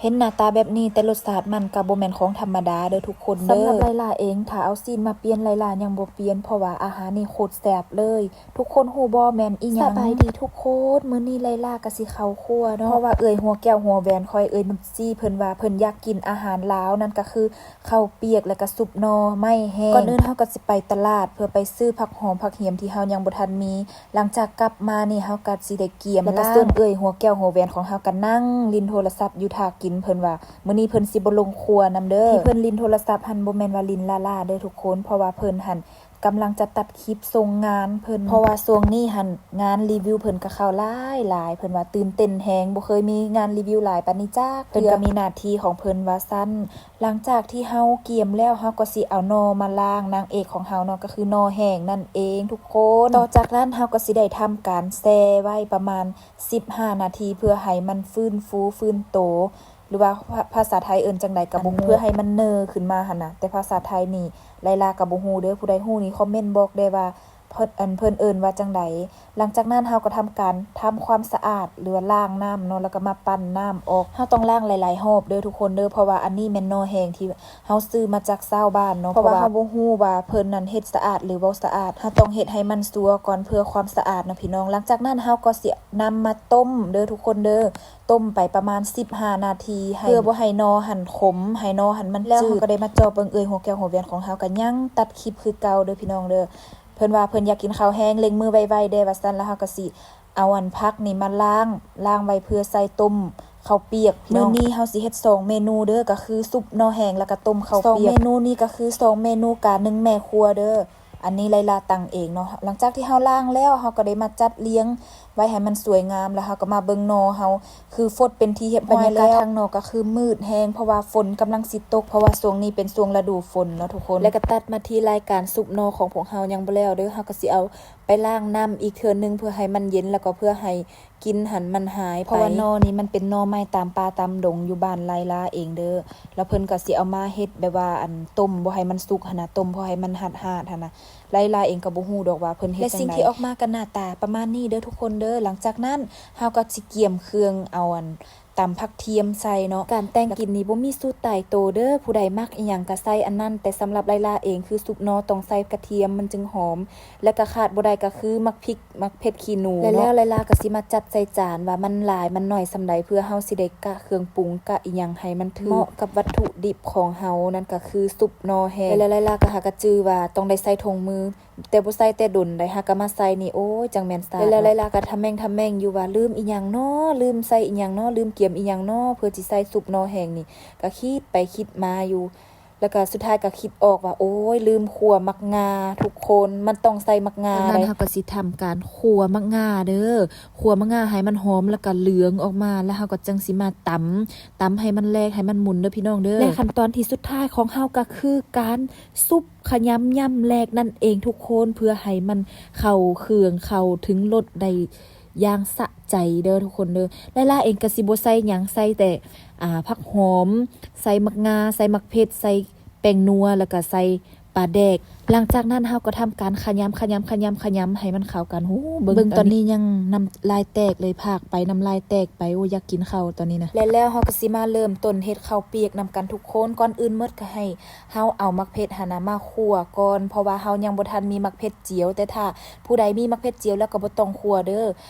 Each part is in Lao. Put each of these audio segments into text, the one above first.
ເຫັນໜ້າຕາແບບນີ້ ແຕ່ລົດຊາດມັນກໍບໍ່ແມ່ນຂອງທຳມະດາເດີທຸກຄົນເດີ. ສຳລັບໄລລາເອງ ຖ້າເອົາຊີ້ນມາປ່ຽນ ໄລລາຍັງບໍ່ປ່ຽນ ເພາະວ່າອາຫານນີ້ໂຄດແຊບເລີຍ. ທຸກຄົນຮູ້ບໍ່ ແມ່ນອີ່ຫຍັງ? ສະບາຍດີທຸກຄົນ, ມື້ນີ້ໄລລາກໍຊິເຂົ້າຄົວເນາະ ເພາະວ່າເອື້ອຍຫົວແກ້ວຫົວແຫວນຂ້ອຍ ເອື້ອຍນຸດຊີ ເພິ່ນວ່າເພິ່ນຢາກກິນອາຫານລາວ ນັ້ນກໍຄືເຂົ້າປຽກ ແລ້ວກໍຊຸບໜໍ່ໄມ້ແຫ້ງ. ກ່ອນອື່ນເຮົາກໍຊິໄປຕະຫຼາດ ເພື່ອໄປຊື້ຜັກຫອມຜັກຫຽມທີ່ເຮົາຍັງບໍ່ທັນມີ. ຫຼັງຈາກກັບມານີ້ ເຮົາກໍຊິໄດ້ກຽມ ແລ້ວກໍເຊີນເອື້ອຍຫົວແກ້ວຫົວແຫວນຂອງເຮົາກໍນັ່ງຫຼິ້ນໂທລະສັບຢູ່ຖ້າກິນ. ເພິ່ນວ່າມື້ນີ້ເພິ່ນຊິບໍ່ລົງຄົວນຳເດີ. ທີ່ເພິ່ນຫຼິ້ນໂທລະສັບຫັ້ນ ບໍ່ແມ່ນວ່າຫຼິ້ນລ້າໆເດີທຸກຄົນ ເພາະວ່າເພິ່ນຫັ້ນ ກຳລັງຈະຕັດຄລິບສົ່ງງານເພິ່ນ ເພາະວ່າຊ່ວງນີ້ຫັ້ນງານຣີວິວເພິ່ນກໍເຂົ້າຫຼາຍໆ. ເພິ່ນວ່າຕື່ນເຕັ້ນແຮງ ບໍ່ເຄີຍມີງານຣີວິວຫຼາຍປານນີ້ຈັກເທື່ອ. ເພິ່ນກໍມີໜ້າທີ່ຂອງເພິ່ນວ່າຊັ້ນ. ຫຼັງຈາກທີ່ເຮົາກຽມແລ້ວ ເຮົາກໍຊິເອົາໜໍ່ມາລ້າງ ນາງເອກຂອງເຮົາເນາະ ກໍຄືໜໍ່ແຫ້ງນັ້ນເອງທຸກຄົນ. ຕໍ່ຈາກນັ້ນເຮົາກໍຊິໄດ້ທຳການແຊ່ໄວ້ປະມານສິບຫ້ານາທີ ເພື່ອໃຫ້ມັນຟື້ນຟູຟື້ນໂຕ ຫຼືວ່າພາ ພາສາໄທເອີ້ນຈັ່ງໃດກໍບໍ່ຮູ້ ເພື່ອໃຫ້ມັນເນີຂຶ້ນມາຫັ້ນນະ. ແຕ່ພາສາໄທນີ້ໄລລາກໍບໍ່ຮູ້ເດີ, ຜູ້ໃດຮູ້ນີ້ຄອມເມັນບອກແດ່ວ່າເພິ່ນ ອັນ ເພິ່ນເອີ້ນວ່າຈັ່ງໃດ. ຫຼັງຈາກນັ້ນເຮົາກໍທຳການທຳຄວາມສະອາດ ຫຼືວ່າລ້າງນ້ຳເນາະ ແລ້ວກໍມາປັ່ນນ້ຳອອກ. ເຮົາຕ້ອງລ້າງຫຼາຍໆຮອບເດີທຸກຄົນເດີ, ເພາະວ່າອັນນີ້ແມ່ນໜໍ່ແຫ້ງທີ່ເຮົາຊື້ມາຈາກຊາວບ້ານເນາະ, ເພາະວ່າເຮົາບໍ່ຮູ້ວ່າເພິ່ນນັ້ນເຮັດສະອາດ ຫຼືບໍ່ສະອາດ. ເຮົາຕ້ອງເຮັດໃຫ້ມັນຊົວກ່ອນ ເພື່ອຄວາມສະອາດເນາະພີ່ນ້ອງ. ຫຼັງຈາກນັ້ນເຮົາກໍຊິນຳມາຕົ້ມເດີທຸກຄົນເດີ. ຕົ້ມໄປປະມານສິບຫ້ານາທີ ໃຫ້ ເພື່ອບໍ່ໃຫ້ໜໍ່ຫັ້ນຂົມ ໃຫ້ໜໍ່ຫັ້ນມັນຈືດ. ແລ້ວເຮົາກໍໄດ້ມາເຈາະເບິ່ງເອື້ອຍຫົວແກ້ວຫົວແຫວນຂອງເຮົາ ກໍຍັງຕັດຄລິບຄືເກົ່າເດີພີ່ນ້ອງເດີ. ເພິ່ນວ່າເພິ່ນຢາກກິນເຂົ້າແຫ້ງ ເລັ່ງມືໄວໆແດ່ວ່າຊັ້ນ. ແລ້ວເຮົາກໍຊິເອົາອັນຜັກນີ້ມາລ້າງ ລ້າງໄວ້ເພື່ອໃສ່ຕົ້ມເຂົ້າປຽກພີ່ນ້ອງ. ມື້ນີ້ເຮົາຊິເຮັດສອງເມນູເດີ ກໍຄືຊຸບໜໍ່ແຫ້ງ ແລ້ວກໍຕົ້ມເຂົ້າປຽກ. ສອງເມນູນີ້ກໍຄືສອງເມນູການໜຶ່ງແມ່ຄົວເດີ. ອັນນີ້ໄລລາຕັ້ງເອງເນາະ. ຫຼັງຈາກທີ່ເຮົາລ້າງແລ້ວ ເຮົາກໍໄດ້ມາຈັດລຽງໄວ້ໃຫ້ມັນສວຍງາມ ແລ້ວເຮົາກໍມາເບິ່ງໜໍ່ເຮົາ ຄືຟົດເປັນທີ່ຮຽບຮ້ອຍແລ້ວ. ບັນຍາກາດທາງນອກກໍຄືມືດແຮງ ເພາະວ່າຝົນກຳລັງຊິຕົກ ເພາະວ່າຊ່ວງນີ້ເປັນຊ່ວງລະດູຝົນເນາະທຸກຄົນ. ແລ້ວກໍຕັດມາທີ່ລາຍການຊຸບໜໍ່ຂອງພວກເຮົາຍັງບໍ່ແລ້ວເດີ. ເຮົາກໍຊິເອົາໄປລ້າງນ້ຳອີກເທື່ອໜຶ່ງ ເພື່ອໃຫ້ມັນເຢັນ ແລ້ວກໍເພື່ອໃຫ້ ກິ່ນຫັ້ນມັນຫາຍໄປ ເພາະວ່າໜໍ່ນີ້ມັນເປັນໜໍ່ໄມ້ຕາມປ່າຕາມດົງຢູ່ບ້ານໄລລາເອງເດີ. ແລ້ວເພິ່ນກໍຊິເອົາມາເຮັດແບບວ່າ ອັນ ຕົ້ມບໍ່ໃຫ້ມັນສຸກຫັ້ນນະ, ຕົ້ມພໍໃຫ້ມັນຫາດໆຫັ້ນນະ. ໄລລາເອງກໍບໍ່ຮູ້ດອກວ່າເພິ່ນເຮັດຈັ່ງໃດ. ແລະສິ່ງທີ່ອອກມາກໍໜ້າຕາປະມານນີ້ເດີທຸກຄົນເດີ. ຫຼັງຈາກນັ້ນເຮົາກໍຊິກຽມເຄື່ອງ ເອົາ ອັນ ຕຳຜັກທຽມໃສ່ເນາະ. ການແຕ່ງກິນນີ້ບໍ່ມີສູດຕາຍໂຕເດີ, ຜູ້ໃດມັກອີ່ຫຍັງກໍໃສ່ອັນນັ້ນ, ແຕ່ສຳລັບໄລລາເອງ ຄືຊຸບໜໍ່ຕ້ອງໃສ່ກະທຽມ ມັນຈຶ່ງຫອມ. ແລະກໍຂາດບໍ່ໄດ້ກໍຄືໝາກພິກ ໝາກເຜັດຂີ້ໜູ ແລະແລ້ວ ເນາະ ໄລລາກໍຊິມາຈັດໃສ່ຈານວ່າມັນຫຼາຍມັນໜ້ອຍສ່ຳໃດ ເພື່ອເຮົາຊິໄດ້ກະເຄື່ອງປຸງ ກະອີ່ຫຍັງໃຫ້ມັນຖືກເໝາະກັບວັດຖຸດິບຂອງເຮົາ ນັ້ນກໍຄືຊຸບໜໍ່ແຫ້ງ. ແລະແລ້ວໄລລາກໍຫາກະຈື່ວ່າຕ້ອງໄດ້ໃສ່ຖົງມື ແຕ່ບໍ່ໃສ່ແຕ່ດົນໃດ ຫາກະມາໃສ່ນີ້ ໂອ້ຍ ຈັ່ງແມ່ນສາດ. ແລະແລ້ວໄລລາກໍທຳແມ່ງທຳແມ່ງຢູ່ວ່າ ລືມອີ່ຫຍັງນໍ ລືມໃສ່ອີ່ຫຍັງນໍ ລືມກຽມອີ່ຫຍັງນໍ ເພື່ອຊິໃສ່ຊຸບໜໍ່ແຫ້ງນີ້ ກໍຄິດໄປຄິດມາຢູ່. ແລ້ວກໍສຸດທ້າຍກໍຄິດອອກວ່າ ໂອ້ຍ ລືມຂົ້ວໝາກງາທຸກຄົນ ມັນຕ້ອງໃສ່ໝາກງາ. ດັ່ງນັ້ນເຮົາກໍຊິທຳການຂົ້ວໝາກງາເດີ, ຂົ້ວໝາກງາໃຫ້ມັນຫອມ ແລ້ວກໍເຫຼືອງອອກມາ ແລ້ວເຮົາກໍຈັ່ງຊິມາຕຳ, ຕຳໃຫ້ມັນແຫຼກ ໃຫ້ມັນໝຸ່ນເດີພີ່ນ້ອງເດີ. ແລະຂັ້ນຕອນທີ່ສຸດທ້າຍຂອງເຮົາກໍຄືການຊຸບ ຂະຫຍຳ ຫຍຳແຫຼກນັ້ນເອງທຸກຄົນ ເພື່ອໃຫ້ມັນເຂົ້າເຄື່ອງ ເຂົ້າເຖິງລົດໄດ້ຢ່າງສະໃຈເດີທຸກຄົນເດີ. ໄລລາເອງກໍຊິບໍ່ໃສ່ຫຍັງ ໃສ່ແຕ່ ອ່າ ຜັກຫອມ ໃສ່ໝາກງາ ໃສ່ໝາກເຜັດ ໃສ່ແປ້ງນົວ ແລ້ວກໍໃສ່ປາແດກ. ຫຼັງຈາກນັ້ນເຮົາກໍທຳການຂະຫຍຳ ຂະຫຍຳ ຂະຫຍຳ ຂະຫຍຳໃຫ້ມັນເຂົ້າກັນ. ໂອ້ ເບິ່ງ ເບິ່ງຕອນນີ້ຍັງນ້ຳລາຍແຕກເລີຍ ພາກໄປນ້ຳລາຍແຕກໄປ. ໂອ້ ຢາກກິນເຂົ້າຕອນນີ້ນະ. ແລະແລ້ວເຮົາກໍຊິມາເລີ່ມຕົ້ນເຮັດເຂົ້າປຽກນຳກັນທຸກຄົນ. ກ່ອນອື່ນໝົດກໍໃຫ້ ເຮົາເອົາໝາກເຜັດຫັ້ນນະມາຂົ້ວກ່ອນ ເພາະວ່າເຮົາຍັງບໍ່ທັນມີໝາກເຜັດຈຽວ. ແຕ່ຖ້າຜູ້ໃດມີໝາກເຜັດຈຽວແລ້ວກໍບໍ່ຕ້ອງຂົ້ວເດີ.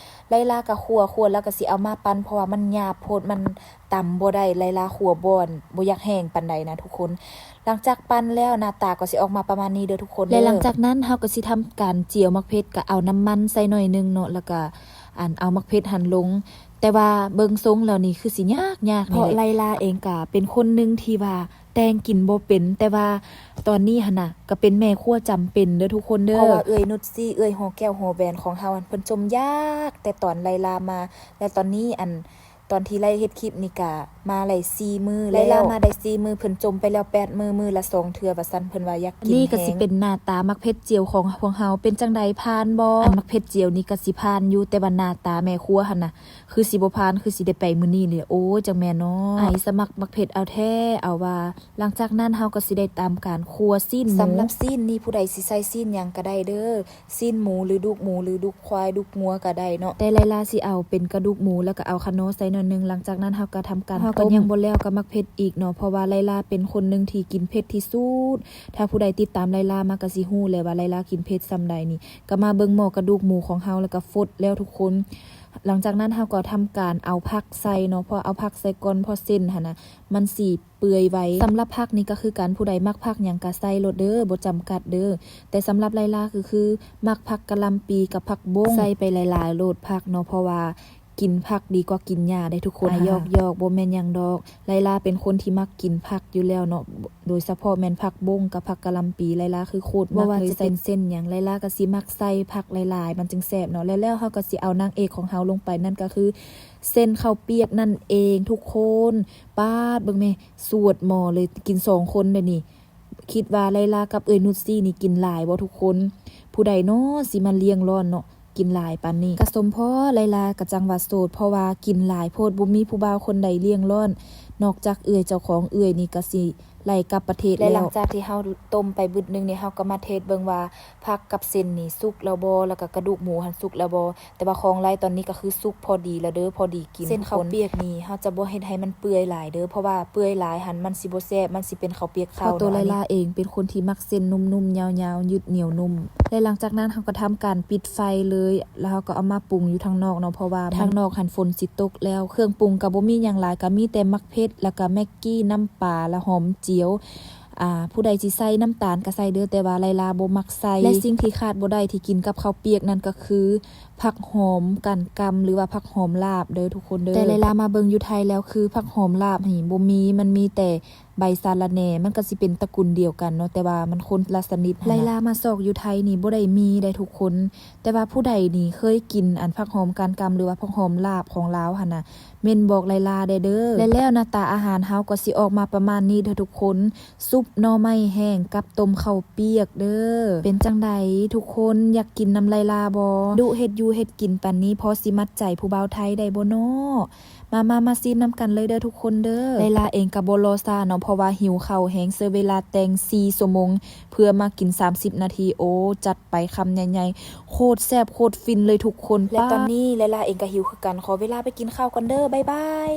ໄລລາກໍຂົ້ວ ຂົ້ວແລ້ວກໍຊິເອົາມາປັ່ນ ເພາະວ່າມັນຫຍາບໂພດ ມັນຕຳບໍ່ໄດ້. ໄລລາຂົ້ວບໍ່ ບໍ່ຢາກແຫ້ງປານໃດນະທຸກຄົນ. ຫຼັງຈາກປັ່ນແລ້ວ ໜ້າຕາກໍຊິອອກມາປະມານນີ້ເດີທຸກຄົນເດີ. ແລະຫຼັງຈາກນັ້ນເຮົາກໍຊິທຳການຈຽວໝາກເຜັດ ກໍເອົານ້ຳມັນໃສ່ໜ້ອຍໜຶ່ງເນາະ ແລ້ວກໍ ອັນ ເອົາໝາກເຜັດຫັ້ນລົງ. ແຕ່ວ່າເບິ່ງຊົງແລ້ວນີ້ຄືຊິຍາກໆ ເພາະໄລລາເອງກໍເປັນຄົນໜຶ່ງທີ່ວ່າ ແຕ່ງກິນບໍ່ເປັນ ແຕ່ວ່າຕອນນີ້ຫັ້ນນະ ກໍເປັນແມ່ຄົວຈຳເປັນເດີທຸກຄົນເດີ. ເພາະວ່າເອື້ອຍນຸດຊີ ເອື້ອຍຫໍແກ້ວຫໍແຫວນຂອງເຮົາຫັ້ນ ເພິ່ນຈົ່ມຢາກແຕ່ຕອນໄລລາມາ ແລະຕອນນີ້ ອັນ ຕອນທີ່ໄລເຮັດຄລິບນີ້ກະມາໄດ້ສີ່ມື້ແລ້ວ ໄລລາມາໄດ້ສີ່ມື້ ເພິ່ນຈົ່ມໄປແລ້ວແປດມື້ ມື້ລະສອງເທື່ອວ່າຊັ້ນ ເພິ່ນວ່າຢາກກິນແຮງ. ນີ້ກໍຊິເປັນໜ້າຕາໝາກເຜັດຈຽວຂອງພວກເຮົາ ເປັນຈັ່ງໃດ ຜ່ານບໍ່? ອັນໝາກເຜັດຈຽວນີ້ກໍຊິຜ່ານຢູ່ ແຕ່ວ່າໜ້າຕາແມ່ຄົວຫັ້ນນະ ຄືຊິບໍ່ຜ່ານ ຄືຊິໄດ້ໄປມື້ນີ້ເລີຍ. ໂອ້ຍ ຈັ່ງແມ່ນເນາະ ໄອສະໝັກໝາກເຜັດເອົາແທ້ເອົາວ່າ. ຫຼັງຈາກນັ້ນເຮົາກໍຊິໄດ້ທຳການຂົ້ວຊີ້ນໝູ. ສຳລັບຊີ້ນນີ້ ຜູ້ໃດຊິໃສ່ຊີ້ນຫຍັງກໍໄດ້ເດີ, ຊີ້ນໝູ ຫຼື ດູກໝູ ຫຼື ດູກຄວາຍ ດູກງົວກໍໄດ້ເນາະ. ແຕ່ໄລລາຊິເອົາເປັນກະດູກໝູ ແລ້ວກໍເອົາຂະໜໍ່ໃສ່ໜ້ອຍໜຶ່ງ. ຫຼັງຈາກນັ້ນເຮົາກໍທຳການ ເຮົາ ຕົ້ມ ຍັງບໍ່ແລ້ວກໍໝາກເຜັດອີກເນາະ ເພາະວ່າໄລລາເປັນຄົນໜຶ່ງທີ່ກິນເຜັດທີ່ສຸດ. ຖ້າຜູ້ໃດຕິດຕາມໄລລາມາກໍຊິຮູ້ແຫຼະວ່າໄລລາກິນເຜັດສ່ຳໃດນີ້. ກໍມາເບິ່ງໝໍ້ກະດູກໝູຂອງເຮົາ ແລ້ວກໍຟົດແລ້ວທຸກຄົນ. ຫຼັງຈາກນັ້ນເຮົາກໍທຳການເອົາຜັກໃສ່ເນາະ ເພາະເອົາຜັກໃສ່ກ່ອນ ເພາະເສັ້ນຫັ້ນນະ ມັນຊິເປື່ອຍໄວ. ສຳລັບຜັກນີ້ກໍຄືກັນ ຜູ້ໃດມັກຜັກຫຍັງກໍໃສ່ໂລດເດີ້ ບໍ່ຈຳກັດເດີ້. ແຕ່ສຳລັບໄລລາກໍຄືມັກຜັກກະຫຼ່ຳປີກັບຜັກບົ້ງ ໃສ່ໄປຫຼາຍໆໂລດຜັກເນາະ ເພາະວ່າກິນຜັກດີກວ່າກິນຫຍ້າເດ້ທຸກຄົນ. ອາ ຫາ ຢອກໆ ບໍ່ແມ່ນຫຍັງດອກ ໄລລາເປັນຄົນທີ່ມັກກິນຜັກຢູ່ແລ້ວເນາະ ໂດຍສະເພາະແມ່ນຜັກບົ້ງກັບຜັກກະຫຼ່ຳປີ ໄລລາຄືໂຄດມັກເລີຍ. ບໍ່ວ່າຈະເປັນເສັ້ນຫຍັງ ໄລລາກໍຊິມັກໃສ່ຜັກຫຼາຍໆ ມັນຈຶ່ງແຊບເນາະ. ແລ້ວໆ ເຮົາກໍຊິເອົານາງເອກຂອງເຮົາລົງໄປ ນັ້ນກໍຄືເສັ້ນເຂົ້າປຽກນັ້ນເອງທຸກຄົນ. ປາດ ເບິ່ງແມ້ ສວດໝໍ້ເລີຍ ກິນສອງຄົນເດ້ນີ້. ຄິດວ່າໄລລາກັບເອື້ອຍນຸດຊີນີ້ກິນຫຼາຍບໍ່ທຸກຄົນ? ຜູ້ໃດເນາະຊິມາລ້ຽງລ້ອນເນາະ ກິນຫຼາຍປານນີ້. ກະສົມພໍໄລລາກະຈັ່ງວ່າໂສດ ເພາະວ່າກິນຫຼາຍໂພດ ບໍ່ມີຜູ້ບ່າວຄົນໃດລ້ຽງລ້ອນ ນອກຈາກເອື້ອຍເຈົ້າຂອງ. ເອື້ອຍນີ້ກະຊິໄລ່ກັບປະເທດແລ້ວ. ແລະ ຫຼັງຈາກທີ່ເຮົາຕົ້ມໄປບຶດໜຶ່ງນີ້ ເຮົາກໍມາເທສເບິ່ງວ່າຜັກກັບເສັ້ນນີ້ສຸກແລ້ວບໍ່ ແລ້ວກໍກະດູກໝູຫັ້ນສຸກແລ້ວບໍ່. ແຕ່ວ່າຂອງໄລຕອນນີ້ກໍຄືສຸກພໍດີແລ້ວເດີ້ ພໍດີກິນ. ເສັ້ນເຂົ້າປຽກນີ້ເຮົາຈະບໍ່ເຮັດໃຫ້ມັນເປື່ອຍຫຼາຍເດີ້ ເພາະວ່າເປື່ອຍຫຼາຍຫັ້ນມັນຊິບໍ່ແຊບ ມັນຊິເປັນເຂົ້າປຽກເຂົ້າ. ເພາະໂຕໄລລາເອງເປັນຄົນທີ່ມັກເສັ້ນນຸ້ມໆ ຍາວໆ ຍືດໜຽວນຸ້ມ. ແລະ ຫຼັງຈາກນັ້ນເຮົາກໍທຳການປິດໄຟເລີຍ ແລ້ວເຮົາກໍເອົາມາປຸງຢູ່ທາງນອກເນາະ ເພາະວ່າທາງນອກຫັ້ນຝົນຊິຕົກແລ້ວ. ເຄື່ອງປຸງກໍບໍ່ມີຫຍັງຫຼາຍ ກໍມີແຕ່ໝາກເຜັດ ແລ້ວກໍແມັກກີ້ ນ້ຳປາ ແລະ ຫອມຈຽວ. ອາ ຜູ້ໃດຊິໃສ່ນ້ຳຕານກໍໃສ່ເດີ້ ແຕ່ວ່າໄລລາບໍ່ມັກໃສ່. ແລະ ສິ່ງທີ່ຂາດບໍ່ໄດ້ທີ່ກິນກັບເຂົ້າປຽກນັ້ນກໍຄື ຜັກຫອມກ້ານກຳ ຫຼືວ່າຜັກຫອມລາບເດີ້ທຸກຄົນເດີ້. ແຕ່ໄລລາມາເບິ່ງຢູ່ໄທແລ້ວ ຄືຜັກຫອມລາບນີ້ບໍ່ມີ ມັນມີແຕ່ໃບສາລະແໜ່. ມັນກໍຊິເປັນຕະກຸນດຽວກັນເນາະ ແຕ່ວ່າມັນຄົນລະຊະນິດຫັ້ນນະ. ໄລລາມາຊອກຢູ່ໄທນີ້ບໍ່ໄດ້ມີໄດ໋ທຸກຄົນ. ແຕ່ວ່າຜູ້ໃດນີ້ເຄີຍກິນອັນຜັກຫອມກ້ານກຳ ຫຼືວ່າຜັກຫອມລາບຂອງລາວຫັ້ນນະ ເມັ້ນບອກໄລລາແດ່ເດີ້. ແລະ ແລ້ວໜ້າຕາອາຫານເຮົາກໍຊິອອກມາປະມານນີ້ເດີ້ທຸກຄົນ. ຊຸບໜໍ່ໄມ້ແຫ້ງກັບຕົ້ມເຂົ້າປຽກເດີ້. ເປັນຈັ່ງໃດທຸກຄົນ ຢາກກິນນຳໄລລາບໍ່? ດຸເຮັດຢູ່ເຮັດກິນປານນີ້ ພໍຊິມັດໃຈຜູ້ບ່າວໄທໄດ້ບໍ່ເນາະ? ມາໆ ມາຊີມນຳກັນເລີຍເດີ້ທຸກຄົນເດີ້. ໄລລາເອງກໍບໍ່ລໍຊ້າເນາະ ເພາະວ່າຫິວເຂົ້າແຮງ. ໃຊ້ເວລາແຕ່ງສີ່ຊົ່ວໂມງ ເພື່ອມາກິນສາມສິບນາທີ. ໂອ້ ຈັດໄປຄຳໃຫຍ່ໆ ໂຄດແຊບໂຄດຟິນເລີຍທຸກຄົນ. ແລະ ຕອນນີ້ໄລລາເອງກໍຫິວຄືກັນ ຂໍເວລາໄປກິນເຂົ້າກ່ອນເດີ້. ບາຍບາຍ.